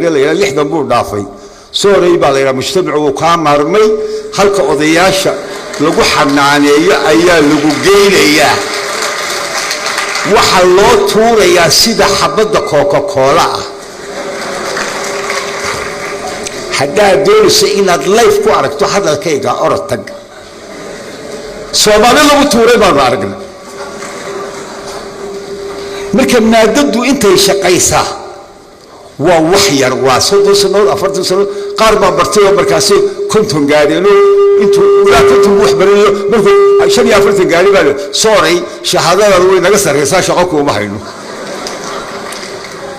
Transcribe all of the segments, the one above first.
La yidhaha 60 buu dhaafay, soorey baa la yidhaha, mujtamacu wuu kaa maarmay. Halka odayaasha lagu xanaaneeyo ayaa lagu geynayaa. Waxaa loo tuurayaa sida xabadda Coca-Cola ah. Haddaad doonayso inaad life ku aragto hadalkayga, orod tag. Soomaali lagu tuuray baanu aragnay. Marka maadadu intay shaqaysaa waa wax yar, waa 30 sannadood, 40 sannadood. Qaar baa bartay oo markaasi 50 gaadheeno, intuu ilaa 50 buu wax baranayo, markuu 45 gaadhi baa sooray, shahaadadaadu way naga sarraysaa, shaqo kuuma hayno.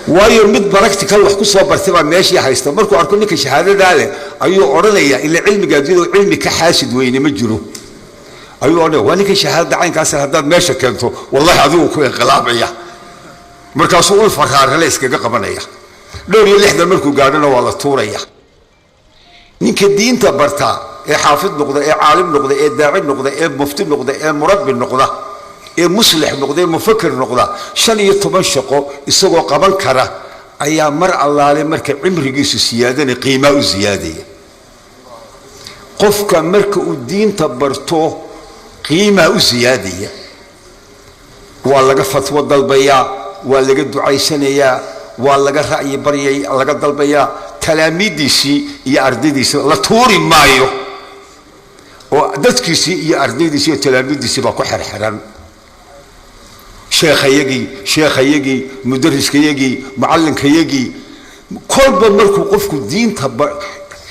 Waayo, mid practical wax ku soo bartay baa meeshii haysta. Markuu arko ninka shahaadadaa leh ayuu odhanayaa, ila cilmiga adduunyada cilmi ka xaasid weyne ma jiro, ayuu odhanaya, waa ninka shahaadada caynkaas haddaad meesha keento, wallahi adigu ku inqilaabaya. Markaasuu ul faraarale iskaga qabanaya. Dhowr iyo 60 markuu gaadhona waa la tuuraya. Ninka diinta bartaa ee xaafid noqda, ee caalim noqda, ee daaci noqda, ee mufti noqda, ee murabbi noqda, ee muslix noqda, ee mufakir noqda, 15 shaqo isagoo qaban kara ayaa mar allaale marka cimrigiisu siyaadana qiimaa u siyaadaya. Qofka marka uu diinta barto qiimaa u siyaadaya, waa laga fatwo dalbayaa, waa laga ducaysanayaa, waa laga ra'yi baryay, laga dalbayaa. Talaamiiddiisii iyo ardaydiisii la tuuri maayo, oo dadkiisii iyo ardaydiisii iyo talaamiiddiisii baa ku xerxiran. Sheekhayagii, sheekhayagii, mudariskayagii, mucallinkayagii. Kolba markuu qofku diinta,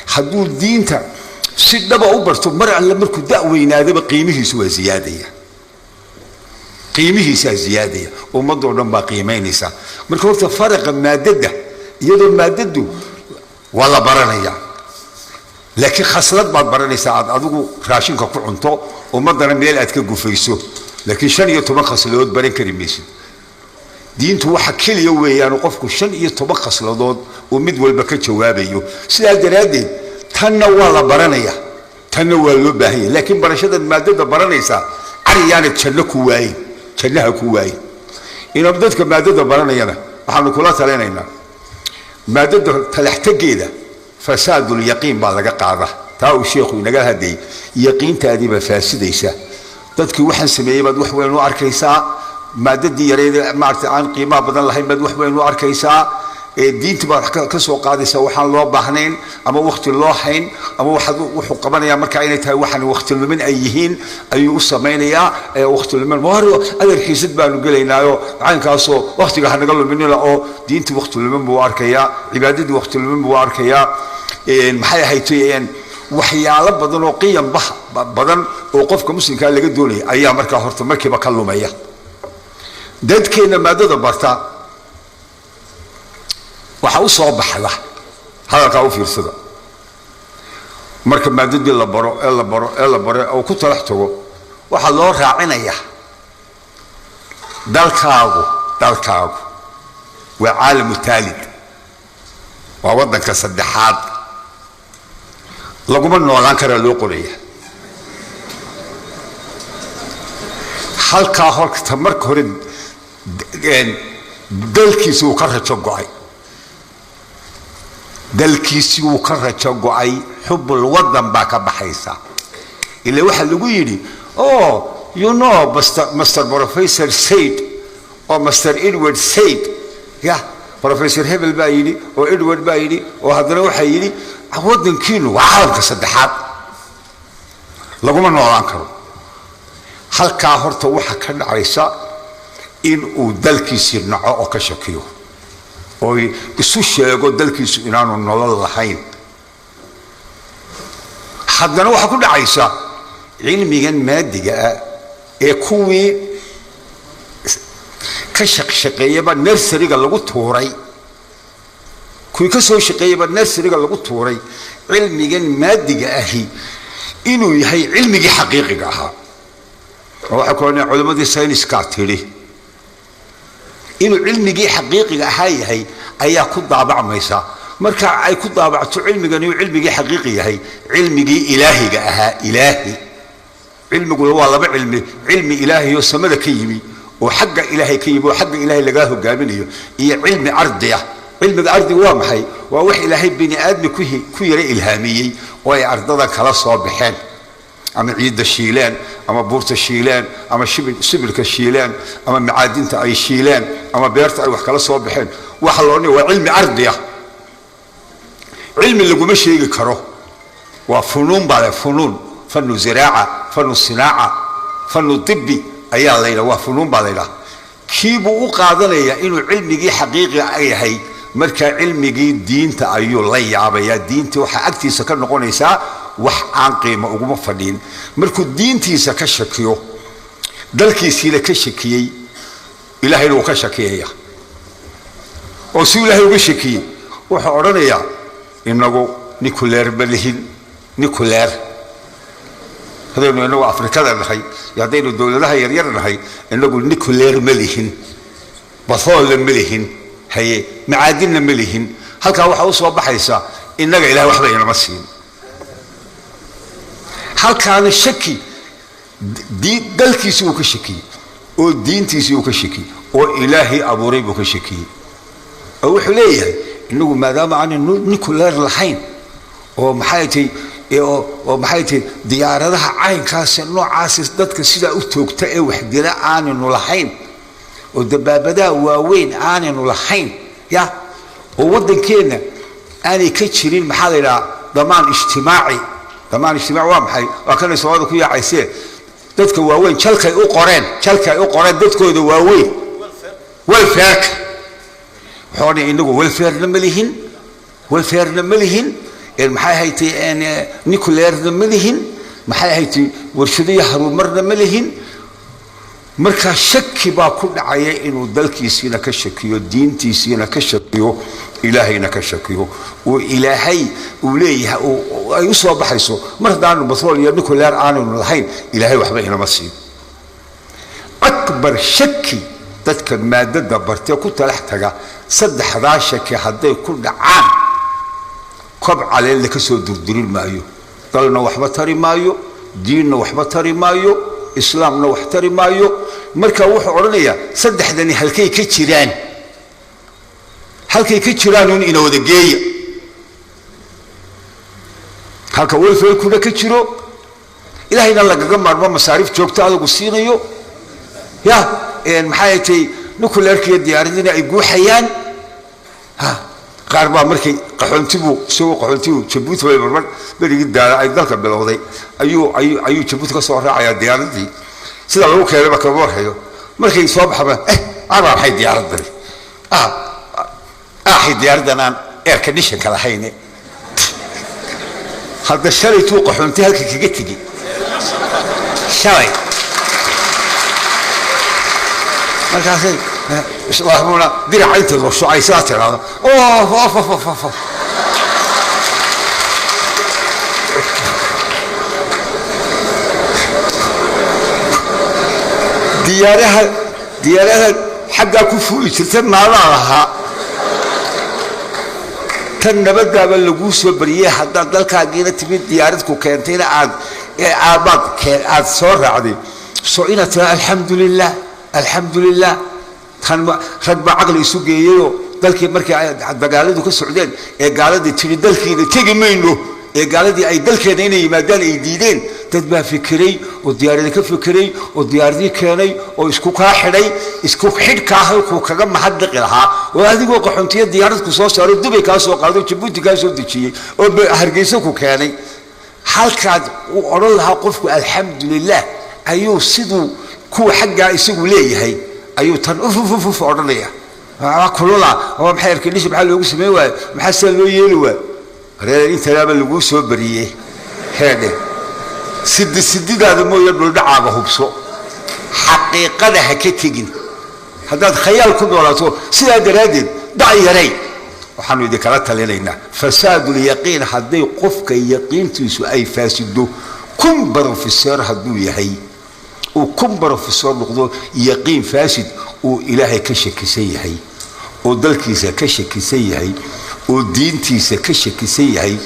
hadduu diinta si dhaba u barto, mar alle markuu da' weynaadaba qiimihiisu waa ziyaadaya, qiimihiisaa ziyaadaya, ummadoo dhan baa qiimaynaysa. Marka horta faraqa maadada, iyadoo maadadu waa la baranayaa, laakiin khaslad baad baranaysaa aad adigu raashinka ku cunto, ummaddana meel aad ka gufayso, laakiin 15 khasladood baran kari maysid. Diintu waxa keliya weeyaan qofku 15 khasladood uu mid walba ka jawaabayo. Sidaa daraaddeed tanna waa la baranaya, tanna waa loo baahan yahay, laakiin barashadan maadada baranaysaa cariyaanad janno ku waayin, jannaha ku waayin. Inuu dadka maadada baranayana waxaanu kula talinaynaa, maadada talaxtegeeda fasaadulyaqiin baa laga qaada. Taa uu sheekhu inaga hadlayay, yaqiintaadii baa faasidaysa. Dadkii waxaan sameeyey baad wax weyn u arkaysaa, maadadii yareyd maarata aan qiimaha badan lahayn baad wax weyn u arkaysaa, diintii baad ka soo qaadaysaa waxaan loo baahnayn ama wakti loo hayn, ama waxaad wuxuu qabanayaa markaa inay tahay waxaan wakti lumin ay yihiin ayuu u samaynayaa. Wakti lumin war adeer, xiisad baanu gelaynaayo caynkaasoo waktiga hanaga luminina, oo diintii wakti lumin buu arkayaa, cibaadadii wakti lumin buu arkayaa. Maxay ahayd, waxyaalo badan oo qiyam badan oo qofka muslimkaa laga doonaya ayaa markaa horta markiiba ka lumaya. Dadkeenna maadada barta waxaa u soo baxda, hadalkaa u fiirsada, marka maadadii la baro ee la baro ee la baro oo ku talax tago, waxaa loo raacinayaa dalkaagu, dalkaagu waa caalamu taalid, waa waddanka saddexaad, laguma noolaan karaa loo qoraya. Halkaa horta marka hore dalkiisi wuu ka rajo go'ay, dalkiisi wuu ka rajo go'ay, xubul wadan baa ka baxaysa. Ila waxaa lagu yidhi, oh, you know, Master Professor said oo Master Edward said, ya Professor hebel baa yidhi oo Edward baa yidhi, oo haddana waxaa yidhi waddankiinu waa caalamka saddexaad, laguma noolaan karo. Halkaa horta waxa ka dhacaysa in uu dalkiisii naco oo ka shakiyo oo isu sheego dalkiisu inaanu nolol lahayn. Haddana waxaa ku dhacaysa cilmigan maadiga ah ee kuwii ka shaqshaqeeyaba nurseryga lagu tuuray, kuwii ka soo shaqeeyaba nurseryga lagu tuuray, cilmigan maadiga ahi inuu yahay cilmigii xaqiiqiga ahaa. Oo waxaa ku odhanaya culimmadii sayniskaa tidhi inuu cilmigii xaqiiqiga ahaa yahay ayaa ku daabacmaysa. Marka ay ku daabacto cilmigan inuu cilmigii xaqiiqi yahay, cilmigii ilaahiga ahaa, ilaahi cilmiguna waa laba cilmi: cilmi ilaahi oo samada ka yimi oo xagga ilaahay ka yimi oo xagga ilaahay lagaa hogaaminayo, iyo cilmi ardi ah. Cilmiga ardigu waa maxay? Waa wax Ilaahay bini aadmi ku yara ilhaamiyey oo ay ardada kala soo baxeen, ama ciidda shiileen, ama buurta shiileen, ama sibirka shiileen, ama macaadinta ay shiileen, ama beerta ay wax kala soo baxeen. Waxa la odhanaya waa cilmi ardi ah. Cilmi laguma sheegi karo, waa funuun baa le, funuun, fanu ziraaca, fanu sinaaca, fanu tibbi ayaa la yidhaha, waa funuun baa la yidhaha. Kiibuu u qaadanayaa inuu cilmigii xaqiiqiga yahay. Markaa cilmigii diinta ayuu la yaabayaa. Diintii waxaa agtiisa ka noqonaysaa wax aan qiimo uguma fadhiin. Markuu diintiisa ka shakiyo, dalkiisiina ka shakiyey, Ilaahayna wuu ka shakiyaya. Oo si Ilaahay uga shakiyey, wuxuu odhanayaa inagu nuclear ma lihin. Nuclear haddaynu inagu Afrikada nahay iyo haddaynu dowladaha yaryar nahay, inagu nuclear ma lihin, bathoolla ma lihin, haye, macaadinna ma lihin. Halkaa waxaa u soo baxaysa innaga Ilahay waxba inama siin. Halkaana shaki dalkiisii uu ka shakiyey, oo diintiisii uu ka shakiyey, oo Ilaahay abuuray buu ka shakiyey, oo wuxuu leeyahay inagu maadaama aanay nuclear lahayn, oo maxay tahay, oo maxay tahay, diyaaradaha caynkaas noocaas dadka sidaa u toogta ee wax dila aanaynu lahayn, oo dabaabadaha waaweyn aanaynu lahayn, ya, oo waddankeenna aanay ka jirin, maxaa la yidhaha, damaan ijtimaaci. Damaan ijtimaaci waa maxay? Waa kanay Soomaalida ku yaacaysee dadka waaweyn jalkay u qoreen, jalkay u qoreen dadkooda waaweyn, welfareka. Wuxuu odhanaya inagu welfarena ma lihin, welfarena ma lihin, maxay haytay, nuclearna ma lihin, maxay haytay, warshado iyo harumarna ma lihin. Markaa shaki baa ku dhacaya inuu dalkiisiina ka shakiyo, diintiisiina ka shakiyo, Ilaahayna ka shakiyo, oo Ilaahay uu leeyahay ay u soo baxayso mar haddaanu batrool iyo nuclear aanaynu lahayn, Ilaahay waxba inama siin. Akbar shaki dadka maadada bartee ku talax taga, saddexdaa shaki hadday ku dhacaan, kob caleen laka soo durdurin maayo, dalna waxba tari maayo, diinna waxba tari maayo, islaamna wax tari maayo. Marka wuxuu odhanayaa saddexdani halkay ka jiraan, halkay ka jiraanuun ina wada geeya, halka welfarekuna ka jiro, Ilaahayna lagaga maarmo, masaariif joogto adagu siinayo, ya, maxay tay, nuclearkiiyo diyaaradina ay guuxayaan. Ha, qaar baa markay qaxoontibu, isagoo qaxoontibu Jabuuti bay marmar berigii daala ay dalka bilowday, ayuu ayuu ayuu Jabuuti ka soo raacayaa diyaaradii sida lagu keenayba kama warhayo. Markay soo baxba, abaa maxay diyaaradani, axay diyaaraddan aan air conditionka lahayne. Hadda shalay tuu qaxoonti halka kaga tegi shalay, markaasay islaamuna diraca inta rusho ay sidaa tiraahdo, of of of of of. Diyaaraha, diyaaraha xaggaa ku fuuli jirta maadaa lahaa, tan nabadaaba laguu soo bariyey. Haddaad dalkaagiina timid, diyaarad ku keentayna aad aabbaad aad soo raacday, soo inaad tiraa alxamdu lilah, alxamdu lilah. Tan rag baa caqli isu geeyeyoo dalkii markii ay dagaaladu ka socdeen ee gaaladii tiri dalkiina tegi mayno, ee gaaladii ay dalkeena inay yimaadaan ay diideen, dad baa fikiray oo diyaaradi ka fikiray oo diyaaradii keenay oo isku kaa xidhay, isku xidhkaa halkuu kaga mahadnaqi lahaa, oo adigoo qaxoontiya diyaarad ku soo saaro, Dubay kaa soo qaado, Jabuuti kaa soo dejiyey, oo Hargeysa ku keenay, halkaad uu odhan lahaa qofku alxamdulilah, ayuu siduu kuwa xaggaa isagu leeyahay ayuu tan uf uf uf odhanaya, waa kulula, waa maxay arkindhishi, maxaa loogu sameyn waayo, maxaa sidaa loo yeeli waayo? Reer intanaaba laguu soo bariyey, heedhe, sidi sididaada mooye dhuldhacaaga hubso, xaqiiqada ha ka tegin haddaad khayaal ku noolaato. Sidaa daraaddeed dac yaray waxaanu idinkala talinaynaa fasaadulyaqiin. Hadday qofka yaqiintiisu ay faasido, kun brofeseer hadduu yahay, uu kun brofesor noqdo, yaqiin faasid uu Ilaahay ka shakisan yahay, oo dalkiisa ka shakisan yahay, oo diintiisa ka shakisan yahay,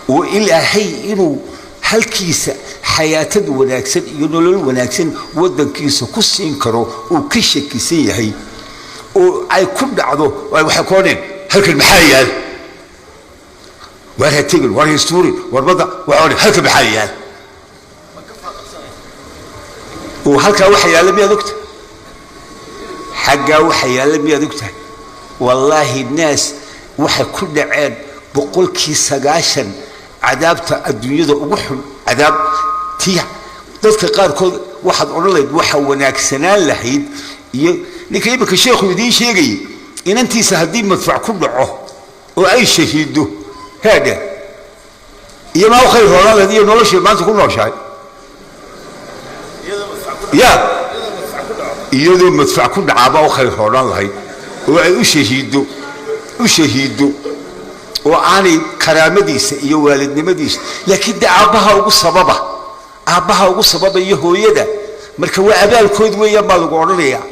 oo Ilaahay inuu halkiisa xayaatad wanaagsan iyo nolol wanaagsan waddankiisa ku siin karo uu ka shakisan yahay, oo ay ku dhacdo, waxay ku odhaneen Halkan maxaa yaal? Waar ha tegin, waar histuurin, war badda waa odhan. Halkan maxaa yaal? Oo halkaa waxa yaalla miyaad ogtahay? Xaggaa waxa yaalla miyaad ogtahay? Wallaahi, naas waxay ku dhaceen 90% cadaabta adduunyada ugu xun, cadaab tii dadka qaarkood waxaad odhan lahayd waxa wanaagsanaan lahayd. Iyo ninka iminka sheekhu idiin sheegayay, inantiisa haddii madfac ku dhaco oo ay shahiido, heedhe iyo maa u khayr roonaan lahayd iyo noloshii maanta ku nooshahay ya iyadoo madfac ku dhacaaba u khayr roonaan lahayd oo ay u shahiido, u shahiido oo aanay karaamadiisa iyo waalidnimadiisa. Laakiin de aabbaha ugu sababa, aabbaha ugu sababa iyo hooyada. Marka waa abaalkood weeyaan baa lagu odhanayaa,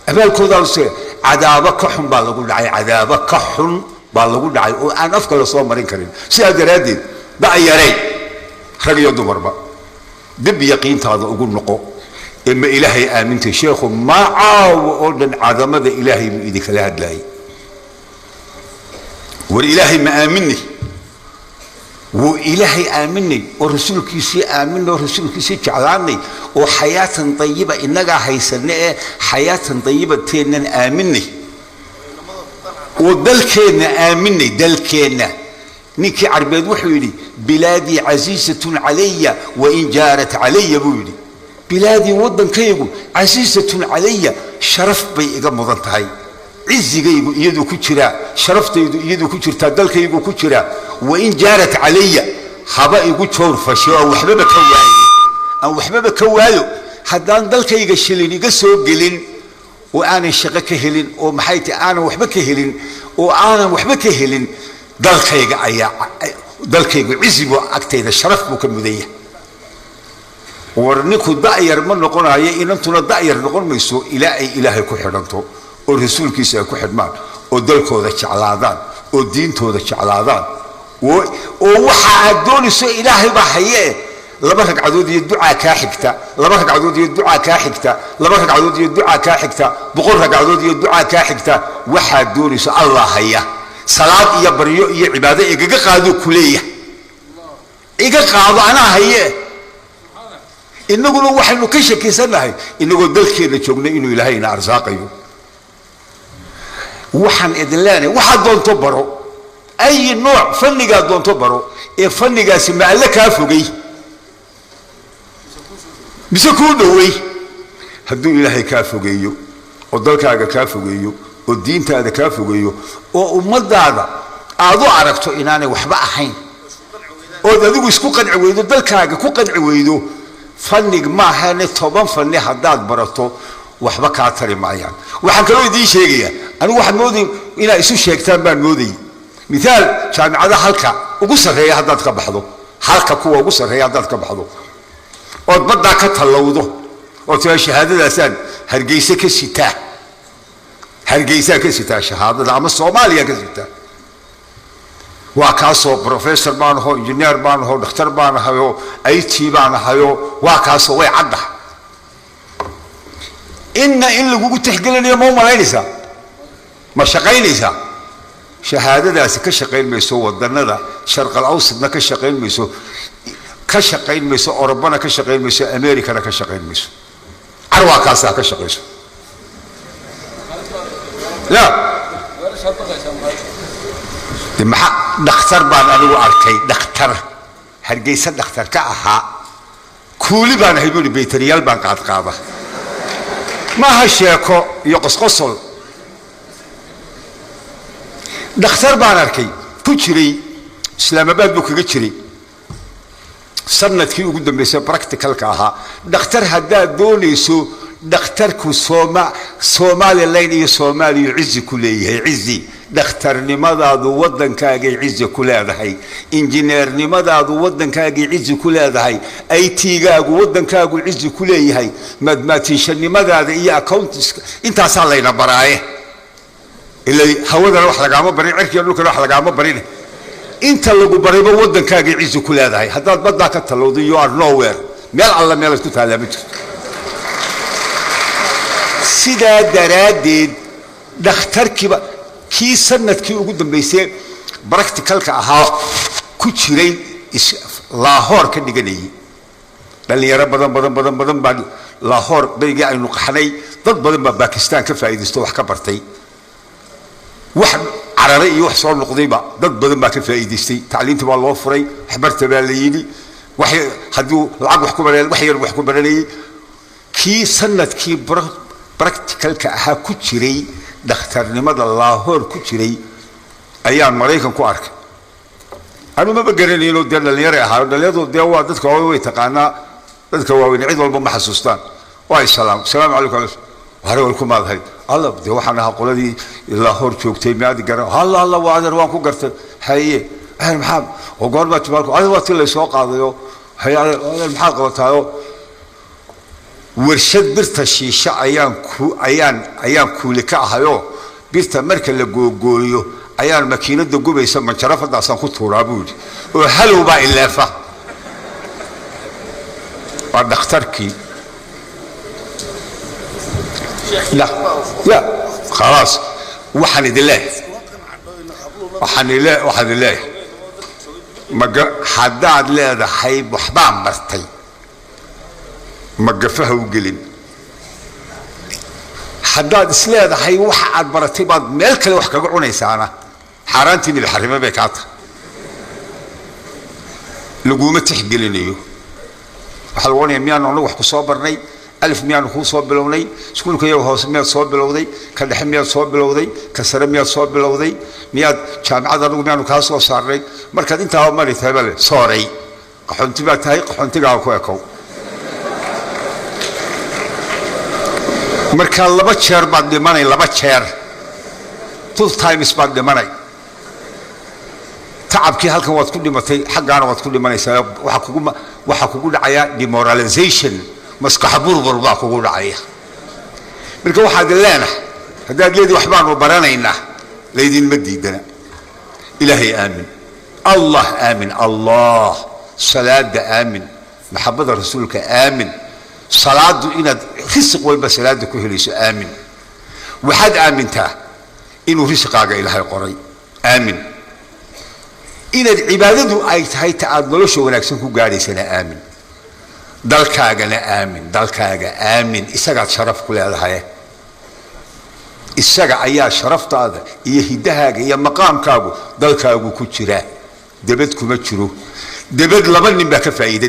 abaalkoodaa lagu cadaabo ka xun baa lagu dhacay, cadaabo ka xun baa lagu dhacay oo aan afka lasoo marin karin. Sidaa daraaddeed, da'yarey, rag iyo dumarba, dib yaqiintaada ugu noqo ee ma Ilaahay aamintay? Sheekhu ma caawo oo dhan cadamada Ilaahay buu idinkala hadlaayay. War Ilaahay ma aaminay? Wuu Ilaahay aaminay oo rasuulkiisii aaminay oo rasuulkiisii jeclaanay oo xayaatan dayiba innagaa haysana ee xayaatan dayiba teennan aaminay oo dalkeenna aaminay, dalkeenna. Ninkii Carbeed wuxuu yidhi: "Bilaadii casiisatun calaya wain jaarat calaya," buu yidhi. Bilaadii, waddankaygu, casiisatun calaya, sharaf bay iga mudan tahay, cizigaygu iyaduu ku jiraa, sharaftaydu iyaduu ku jirtaa, dalkaygu ku jiraa. Wain jaarat calaya, haba igu joor fasho, aan waxbaba ka waayo, aan waxbaba ka waayo. Haddaan dalkayga shilin iga soo gelin oo aanan shaqo ka helin oo maxay tahay aanan waxba ka helin oo aanan waxba ka helin, dalkayga ayaa dalkaygu cizi buu agtayda, sharaf buu ka mudan yahay. War ninku da'yar ma noqonayo, inantuna da'yar noqon mayso ilaa ay Ilaahay ku xidhanto oo rasuulkiisa ay ku xidhmaan oo dalkooda jeclaadaan oo diintooda jeclaadaan oo waxa aad doonayso Ilaahay baa hayee. 2 ragcadood iyo ducaa kaa xigta, 2 ragcadood iyo ducaa kaa xigta, 2 ragcadood iyo ducaa kaa xigta, 100 ragcadood iyo ducaa kaa xigta. Waxaad doonayso Allah haya. Salaad iyo baryo iyo cibaado igaga qaado kuleeya, iga qaado, anaa haye. Inaguna waxaynu ka shakisannahay, inagoo dalkeenna joognay, inuu Ilaahay ina arsaaqayo. Waxaan idin leenahay, waxaad doonto baro, ay nooc fannigaad doonto baro, ee fannigaasi ma Alle kaa fogey mise kuu dhowey? Hadduu Ilaahay kaa fogeeyo oo dalkaaga kaa fogeeyo oo diintaada kaa fogeeyo oo ummadaada aad u aragto inaanay waxba ahayn ood adigu isku qanci weydo, dalkaaga ku qanci weydo, fannig maahane 10 fanni haddaad barato waxba kaa tari maayaan. Waxaan kaloo idiin sheegayaa, anigu waxaan mooday inaad isu sheegtaan baan moodayay. Mithaal, jaamicadaha halka ugu sarreeya haddaad ka baxdo, halka kuwa ugu sarreeya haddaad ka baxdo ood baddaa ka tallowdo oo tiraa shahaadadaasaan Hargeyse ka sitaa, Hargeysaa ka sitaa shahaadada ama Soomaaliya ka sitaa, waa kaasoo professor baan aho, engineer baan aho, dhakhtar baan ahayo, IT baan ahayo, waa kaasoo way caddahay. Inna in lagugu tixgelinayo ma u malaynaysaa? Ma shaqaynaysaa? Shahaadadaasi ka shaqayn mayso wadanada Sharqal Awsadna ka shaqayn mayso, ka shaqayn mayso Orobana, ka shaqayn mayso Americana, ka shaqayn mayso. Carwaa kaasaa ka shaqayso ya. Maxaa dhakhtar baan anigu arkay, dhakhtar Hargeysa dhakhtar ka ahaa, kuuli baan ahay buuri, baytariyaal baan qaadqaada. Maaha sheeko iyo qosqosol. Dhakhtar baan arkay ku jiray Islaamabaad buu kaga jiray sanadkii ugu dambeysay practicalka ahaa. Dhakhtar haddaad doonayso, dhakhtarku Somalilan iyo Soomaaliya cizi ku leeyahay, cizi. Dhakhtarnimadaadu waddankaagay cizi ku leedahay, injineernimadaadu waddankaagay cizi ku leedahay, IT-gaagu waddankaagu cizi ku leeyahay, mathematicannimadaada iyo accounts intaasaa layna baraaye. Ila hawadana wax lagaama barin, cirkiga dhulkana wax lagaama barin, inta lagu barayba waddankaagay cizi ku leedahay. Haddaad baddaa ka talowdo, you are nowhere, meel alla meelaad ku taallaa ma jirto. Sidaa daraaddeed dhakhtarkiiba Kii sanadkii ugu dambeysay practicalka ahaa ku jiray Laahoor ka dhiganayay. Dhalinyaro badan badan badan badan baa Laahoor berigii aynu qaxnay, dad badan baa Bakistan ka faa'iidaysto, wax ka bartay, wax cararay iyo wax soo noqdayba dad badan baa ka faa'iidaystay. Tacliinta baa loo furay, waxbarta baa la yidhi, wax hadduu lacag wax ku baran, wax yar wax ku baranayay. Kii sanadkii practicalka ahaa ku jiray dhakhtarnimada Laahoor ku jiray ayaan Maraykan ku arkay. Anu maba garanayno, dee dhalinyaro ahaa. Dhalinyaradu dee waa dadka waaweyn, way taqaanaa dadka waaweyn, cid walba ma xasuustaan. Waa salaam, salaamu calaykum, hore way ku maadhay alla. Dee waxaan ahaa qoladii Laahoor joogtay, miyaad garan? Halla halla, waa adeer, waan ku gartay. Haye adeer, maxaa oo goor baa timaalku adeer? Waa tii laysoo qaadayo. Haye adeer, adeer maxaad qabataayo? Warshad birta shiisha ayaan ku ayaan kuuli ka ahayoo, birta marka la googooyo ayaan makiinada gubaysa manjarafadaasaan ku tuuraa, buu yidhi, oo halow baa ileefa. Waa dhakhtarkii ya. Khalaas, waxaan idin leeyahay, waxaan idin leeyahay, maga haddaad leedahay waxbaan bartay, magafaha u gelin. Haddaad is leedahay waxa aad baratay baad meel kale wax kaga cunaysaana, xaaraantii nibixarrime bay kaa tahay, laguma tixgelinayo. Waxaa lagu ohanaya, miyaanu anagu wax ku soo barnay? Alif miyaanu kuu soo bilownay? Iskuulka iyaga hoose miyaad soo bilowday? Ka dhexe miyaad soo bilowday? Ka sare miyaad soo bilowday? Miyaad jaamicad anagu miyaanu kaa soo saarnay? Markaad intaaba mari tahay bale sooray, qaxoonti baad tahay, qaxoontigaaga ku ekow. Marka 2 jeer baad dhimanay, 2 jeer, 2 times baad dhimanay. Tacabkii halkan waad ku dhimatay, xaggaana waad ku dhimanaysaa. Waxaa kugu dhacaya demoralization, maskax burbur baa kugu dhacaya. Marka waxaad leenahay, haddaad leedii waxbaanu baranaynaa, laydinma diidana. Ilaahay aamin, Allah aamin, Allah salaada aamin, maxabada rasuulka aamin, salaadu inaad risiq walba salaada ku helayso aamin. Waxaad aamintaa inuu risiqaaga Ilaahay qoray, aamin. Inaad cibaadadu ay tahay ta aad nolosha wanaagsan ku gaadhaysana aamin. Dalkaagana aamin, dalkaaga aamin, isagaad sharaf ku leedahay, isaga ayaa sharaftaada iyo hiddahaaga iyo maqaamkaagu dalkaagu ku jiraa, debed kuma jiro. Debed 2 nin baa ka faa'iida.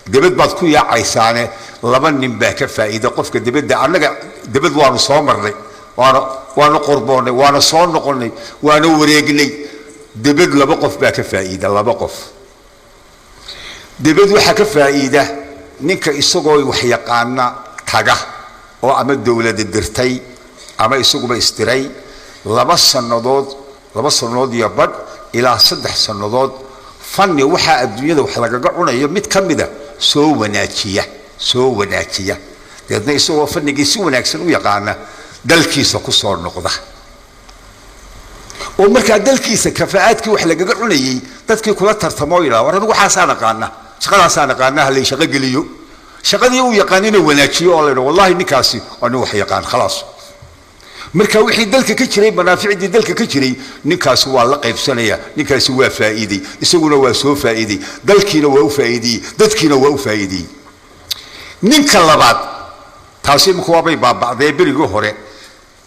Debed baad ku yaacaysaane, 2 nin baa ka faa'iida. Qofka debedda, annaga debed waanu soo marnay, waanu qurboonnay, waana soo noqonnay, waana wareegnay. Debed 2 qof baa ka faa'iida, 2 qof. Debed waxaa ka faa'iida ninka isagoo wax yaqaana taga, oo ama dowlada dirtay ama isaguba isdiray, 2 sannadood, 2 sannadood iyo badh ilaa 3 sannadood fanni waxaa adduunyada wax lagaga cunayo mid ka mida soo wanaajiya, soo wanaajiya, deedna isagoo fannigii si wanaagsan u yaqaana dalkiisa ku soo noqda, oo markaa dalkiisa kafaa'aadkii wax lagaga cunayey dadkii kula tartamo, yidhaha, war anigu waxaasaan aqaana, shaqadaasaan aqaana, halay shaqo geliyo. Shaqadii uu yaqaanina wanaajiyo, oo la yidhaha, wallahi ninkaasi waa nin wax yaqaan, khalaas. Marka wixii dalka ka jiray, manaaficdii dalka ka jiray, ninkaasi waa la qaybsanaya. Ninkaasi waa faa'iiday, isaguna waa soo faa'iiday, dalkiina waa u faa'iideyey, dadkiina waa u faa'iideeyey. Ninka labaad, taasi imika waabay baaba'dee berigii hore,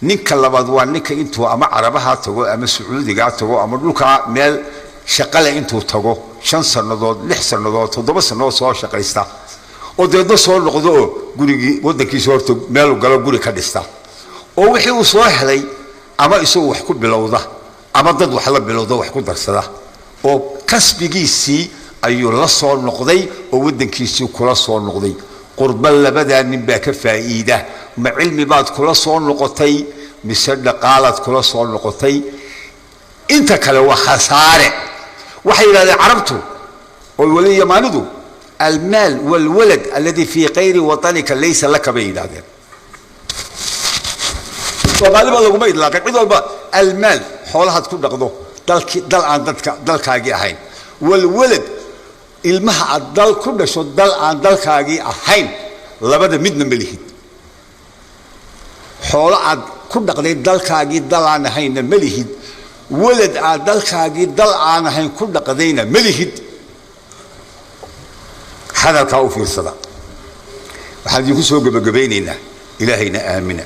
ninka labaad waa ninka intuu ama Carabaha tago ama Sacuudigaa tago ama dhulkaa meel shaqale intuu tago 5 sannadood, 6 sannadood, 7 sannadood soo shaqaysta, oo deedna soo noqdo, oo gurigii waddankiisa horta meel galo guri ka dhista, oo wixii uu soo helay ama isagu wax ku bilowda ama dad wax la bilowda wax ku darsada, oo kasbigiisii ayuu la soo noqday oo waddankiisii kula soo noqday. Qurba labadaa nin baa ka faa'iida. Ma cilmi baad kula soo noqotay mise dhaqaalaad kula soo noqotay? Inta kale waa khasaare. Waxay yidhahdeen Carabtu oo weli Yamaanidu, almaal walwalad alladii fii kayri watanika laysa laka, bay yidhahdeen. Soomaali baa laguma idlaaqay, cid walba. Almaal, xoolahaad ku dhaqdo dalki dal aan dadka dalkaagii ahayn, walwalad, ilmaha aad dal ku dhasho dal aan dalkaagii ahayn, labada midna ma lihid. Xoolo aad ku dhaqday dalkaagii dal aan ahayna ma lihid, walad aad dalkaagii dal aan ahayn ku dhaqdayna ma lihid. Hadalkaa u fiirsada. Waxaan idinku soo gebagabaynaynaa, ilaahayna aamina,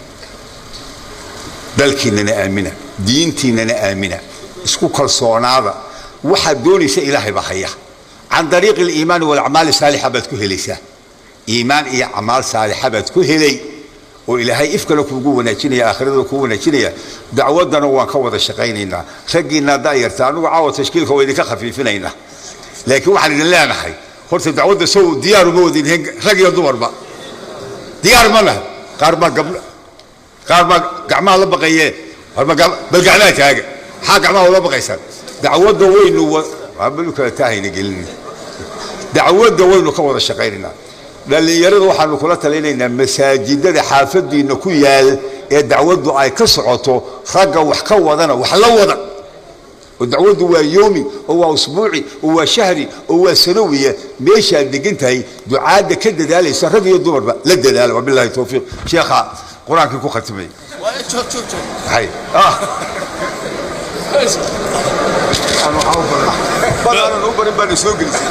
dalkiinnana aamina, diintiinnana aamina, isku kalsoonaada. Waxaad doonaysa ilaahay baa haya. Can dariiqi aliimaani walacmaali saalixa baad ku helaysaa. Iimaan iyo acmaal saalixa baad ku helay oo ilaahay ifkana kuugu wanaajinaya, aakhirada kuu wanaajinaya. Dacwadana waan ka wada shaqaynaynaa. Raggiinna da'yarta, anigu caawa tashkiilka waa idinka khafiifinaynaa, laakiin waxaan idin leenahay horta dacwadda sow diyaar uma wadin, rag iyo dumarba diyaar ma laha. Qaar baa gabdho, qaar baa gacmaha la baqaye, bal gacmaha taaga. Maxaa gacmaha ula baqaysaan? Dacwadda waynu kala taahayna gelin, dacwadda waynu ka wada shaqaynaynaa. Dhallinyarada waxaanu kula talinaynaa masaajidada xaafadiina ku yaal ee dacwaddu ay ka socoto, ragga wax ka wadana wax la wada. Oo dacwaddu waa yoomi oo waa usbuuci oo waa shahri oo waa sanawiya. Meeshaad degan tahay ducaadda ka dadaalaysa, rag iyo dumarba la dadaala. Wabillahi towfiiq. Sheekha qur-aankii ku khatimay. Balaanan u barin baana soo gelisay.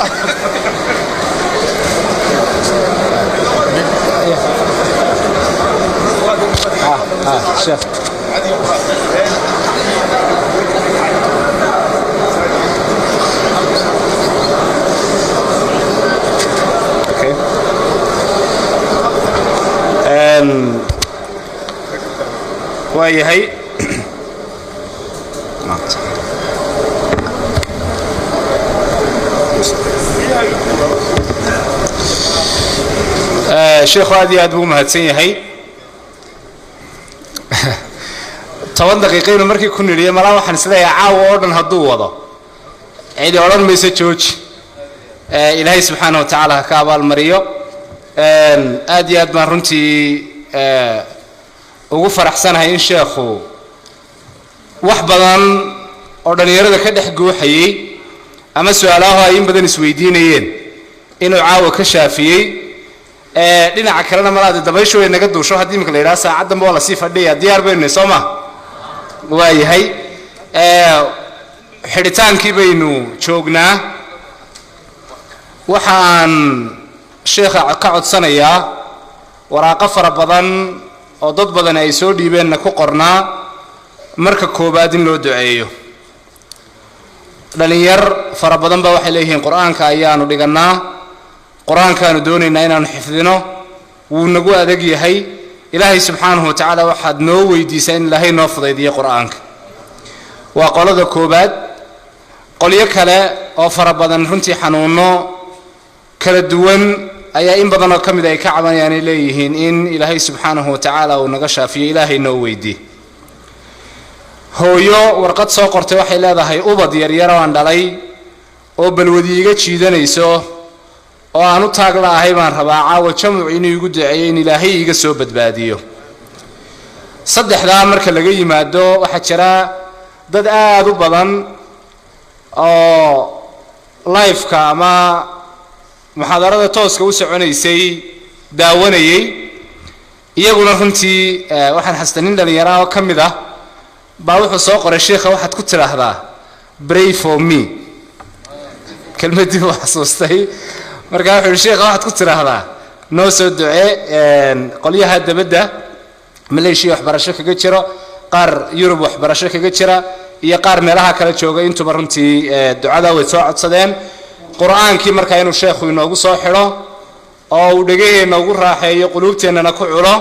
Sheekh. Okay. Waayahay, sheekhu aad iyo aad buu umahadsan yahay. 10 daqiiqaynu markii ku nidhiye malaa waxaan isleeyahay caawa oo dhan hadduu wado cidi odhan mayso jooji. Ilaahay subxaana wa tacaala ha ka abaalmariyo. Aad iyo aad baan runtii ugu faraxsanahay in sheekhu wax badan oo dhallinyarada ka dhex guuxayey ama su-aalaho ay in badan isweydiinayeen inuu caawa ka shaafiyey. Dhinaca kalena malaade dabayshu way naga duusho. Haddii imika la yidhaha saacaddanba waa lasii fadhiyaya, diyaar baynu soo ma waayahay. Xidhitaankii baynu joognaa. Waxaan sheekha ka codsanayaa waraaqo fara badan oo dad badan ay soo dhiibeenna ku qornaa, marka koowaad in loo duceeyo. Dhalinyar fara badan ba waxay leeyihiin qur-aanka ayaanu dhigannaa, qur-aankaanu doonaynaa inaanu xifdino, wuu nagu adag yahay. Ilaahay subxaanahu wa tacaala waxaad noo weydiisaa in ilaahay noo fudaydiyo qur-aanka. Waa qolada koowaad. Qolyo kale oo fara badan runtii xanuuno kala duwan ayaa in badan oo ka mid ay ka cabanayaan, ay leeyihiin in ilaahay subxaanahu wa tacaala uu naga shaafiyo, ilaahay noo weydiiy. Hooyo warqad soo qortay waxay leedahay ubad yaryar oo aan dhalay oo balwadi iga jiidanayso oo aan u taag la'ahay baan rabaa caawa jamuc inuu igu duceeyo in ilaahay iga soo badbaadiyo. Saddexdaa marka laga yimaado, waxaa jira dad aada u badan oo live-ka ama muxaadarada tooska u soconaysay daawanayay. Iyaguna runtii waxaan xastaa nin dhallinyara oo ka mid ah baa wuxuu soo qoray, sheikha waxaad ku tidhaahdaa "Pray for me". Kelmaddii buu xasuustay. Markaa wuxuu yihi, sheikha waxaad ku tidhaahdaa noo soo ducee. Qolyaha dabadda, Maleeshiya waxbarasho kaga jiro, qaar Yurub waxbarasho kaga jira iyo qaar meelaha kala jooga, intuba runtii ducada way soo codsadeen. Qur-aankii markaa inuu sheekhu inoogu soo xidho oo uu dhegaheenna ugu raaxeeyo, quluubteennana ku culo.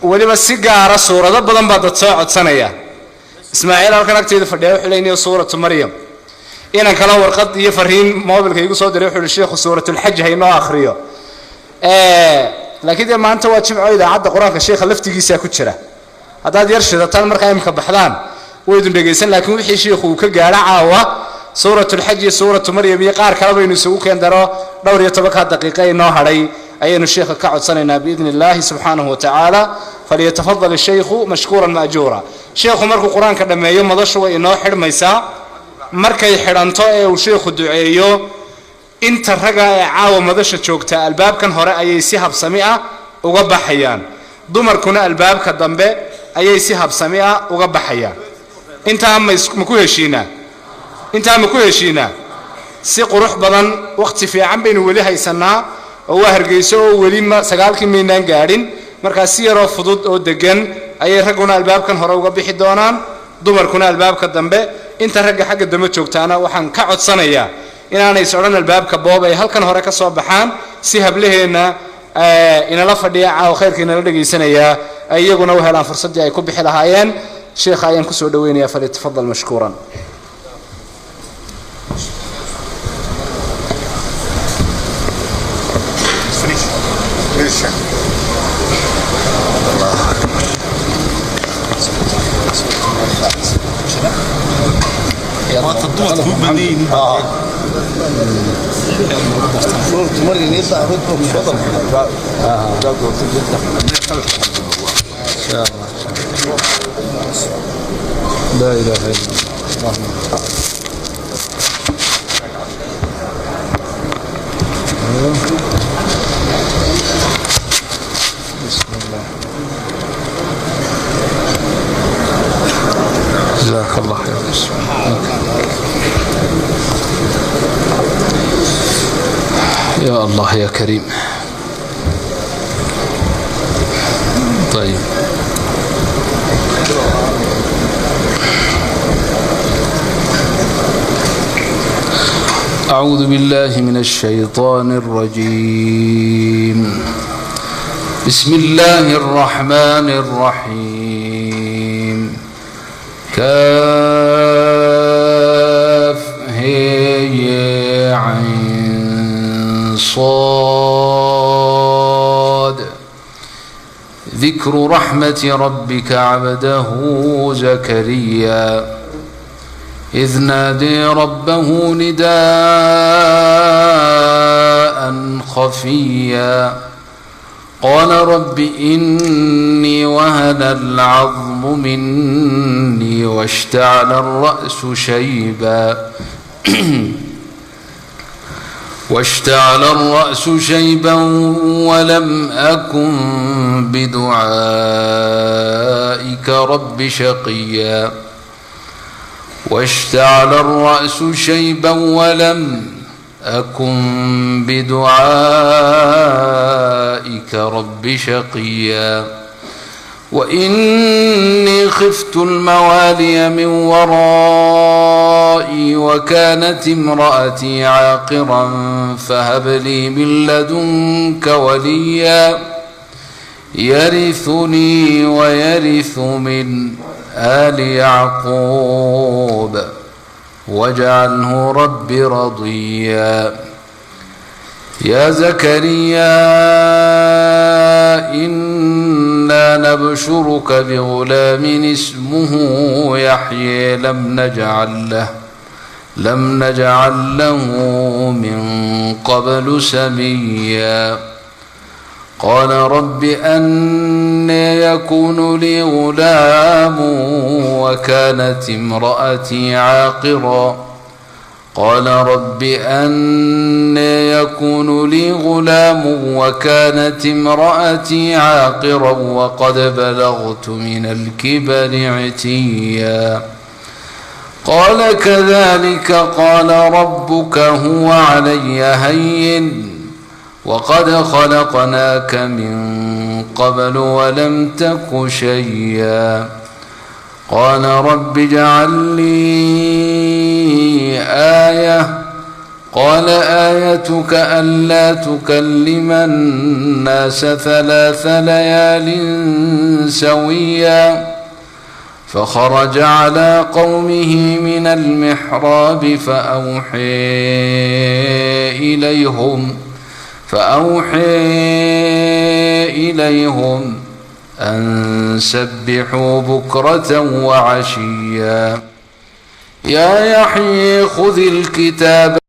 Weliba si gaara suurado badan baa dad soo codsanaya. Ismaaciil halkan agteeda fadhiya wuxuu leeyahay suuratu Maryam. Inan kale warqad iyo fariin mobilka igu soo diray wuxuu yihi, sheekhu suuratulxaj ha inoo akhriyo. Laakiin dee maanta waa jimco, idaacadda qur-aanka sheekha laftigiisaa ku jira. Haddaad yar shidataan markaa imika baxdaan waydun dhegaysan. Laakiin wixii sheikhu uu ka gaadho caawa, suuratulxaj iyo suuratu Maryam iyo qaar kale baynu isugu keen daro. Dhowr iyo tobankaa daqiiqa inoo hadhay ayaynu sheekha ka codsanaynaa biidni illaahi subxaanahu wa tacaala. Falyatafadal ishaykhu mashkuuran maajuura. Sheekhu markuu qur-aanka dhammeeyo madashu way inoo xidhmaysaa. Markay xidhanto ee uu sheekhu duceeyo, inta ragga ee caawa madasha joogta albaabkan hore ayay si habsami ah uga baxayaan, dumarkuna albaabka dambe. Ayay si habsami ah uga baxayaan. Intaa ma ma ku heshiinaa? Intaa ma ku heshiinaa? Si qurux badan, wakhti fiican baynu weli haysannaa oo waa Hargeyso oo weli ma 9kii maynaan gaadhin. Markaa si yaroo fudud oo degan ayay ragguna albaabkan hore uga bixi doonaan, dumarkuna albaabka dambe. Inta ragga xagga dambe joogtaana waxaan ka codsanayaa inaanay is odhan albaabka boob, ay halkan hore ka soo baxaan, si hablaheenna inala fadhiya caawa khayrka inala dhegaysanayaa ay iyaguna u helaan fursaddii ay ku bixi lahaayeen. Sheekha ayaan kusoo dhaweynayaa. فليتفضل مشكورا. لا إله إلا الله. بسم الله، جزاك الله خير. بسم الله. يا الله يا كريم. طيب، أعوذ بالله من الشيطان الرجيم. بسم الله الرحمن الرحيم. كاف هي عين صاد. ذكر رحمة ربك عبده زكريا إذ نادي ربه نداء خفيا قال رب إني وهن العظم مني واشتعل الرأس شيبا ولم أكن بدعائك رب شقيا. واشتعل الرأس شيبا ولم أكن بدعائك رب شقيا. وإني خفت الموالي من ورائي وكانت امرأتي عاقرا فهب لي من لدنك وليا يرثني ويرث من آل يعقوب واجعله رب رضيا. يا زكريا إنا نبشرك بغلام اسمه يحيى لم نجعل له من قبل سميا. قال رب أنى يكون لي غلام وكانت امرأتي عاقرا. قال رب أنى يكون لي غلام وكانت امرأتي عاقرا وقد بلغت من الكبر عتيا. قال كذلك قال ربك هو علي هين وقد خلقناك من قبل ولم تك شيئا. قال رب اجعل لي آية. قال آيتك ألا تكلم الناس 3 ليال سويا. فخرج على قومه من المحراب فأوحي إليهم أن سبحوا بكرة وعشيا. يا يحيى خذ الكتاب.